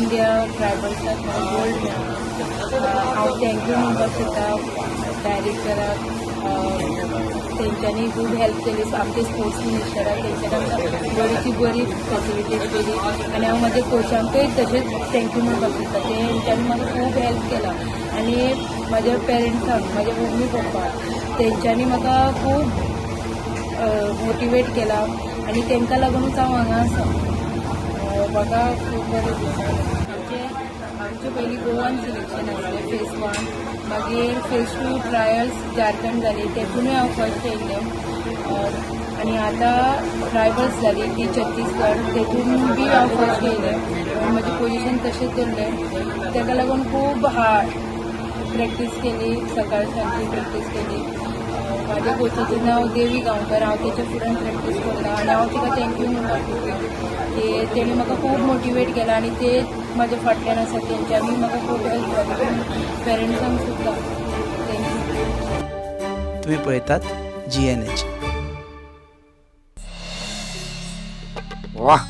India ट्रायबल्साक म्हाका gold मेळ्ळा. हांव thank you म्हणपाक सोदता डायरेक्टराक. तेंच्यांनी खूब हेल्प केली. आमचे स्पोर्ट्स मिनिस्टराक, तेंच्यांनी आमकां बरीची बरी फॅसिलिटीज केली आनी हांव म्हाज्या कोचांकय तशेंच thank you म्हणपाक सोदता. तेंच्यांनी म्हाका खूब हेल्प केला आनी म्हाज्या पेरंट्सांक, म्हाज्या मम्मी पप्पा, तेंच्यांनी म्हाका खूब मोटिवेट केला आनी तांकां लागुनूच हांव हांगा आसा. म्हाका खूब बरें दिसता. आमचे आमचे पयलीं गोवान सिलेक्शन आसलें फेज वन, मागीर फेज टू ट्रायल्स झारखंड जाली, तेतूनय हांव फर्स्ट येयलें आनी आतां ट्रायबल्स जाली ती छत्तीसगड, तेतून बी हांव फर्स्ट येयलें. म्हजें पोजिशन तशेंच दवरलें. ताका लागून खूब हार्ड प्रॅक्टीस केली, सकाळ सांजची प्रॅक्टीस केली. म्हाज्या कोचीचें नांव देवी गांवकर. हांव तेच्या फुड्यान प्रॅक्टीस करता आनी हांव तिका thank you म्हणपाक सोदता की तेणी म्हाका खूब मोटिवेट केला आनी ते म्हाज्या फाटल्यान आसा. तेंच्यांनी म्हाका खूब हेल्प जाली. पेरंट्सांक सुद्दां thank you. तुम्ही पळयतात जीएनएच. वाह,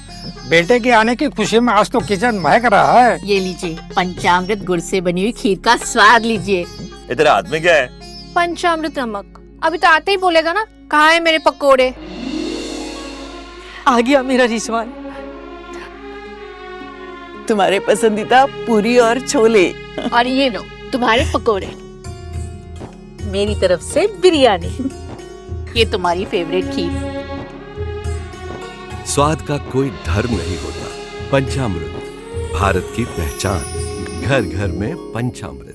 बेटे के आने की खुशी में आज तो किचन महक रहा है. ये लीजिए, पंचामृत गुड़ से बनी हुई खीर का स्वाद लीजिए. ये तेरे हाथ में क्या है? पंचामृत नमक. अभी तो आते ही बोलेगा ना, कहाँ है मेरे पकोड़े? आ गया मेरा रिजवान. तुम्हारे पसंदीदा पूरी और छोले. और ये लो तुम्हारे पकोड़े. मेरी तरफ से बिरयानी. ये तुम्हारी फेवरेट खीर. स्वाद का कोई धर्म नहीं होता. पंचामृत, भारत की पहचान. घर घर में पंचामृत.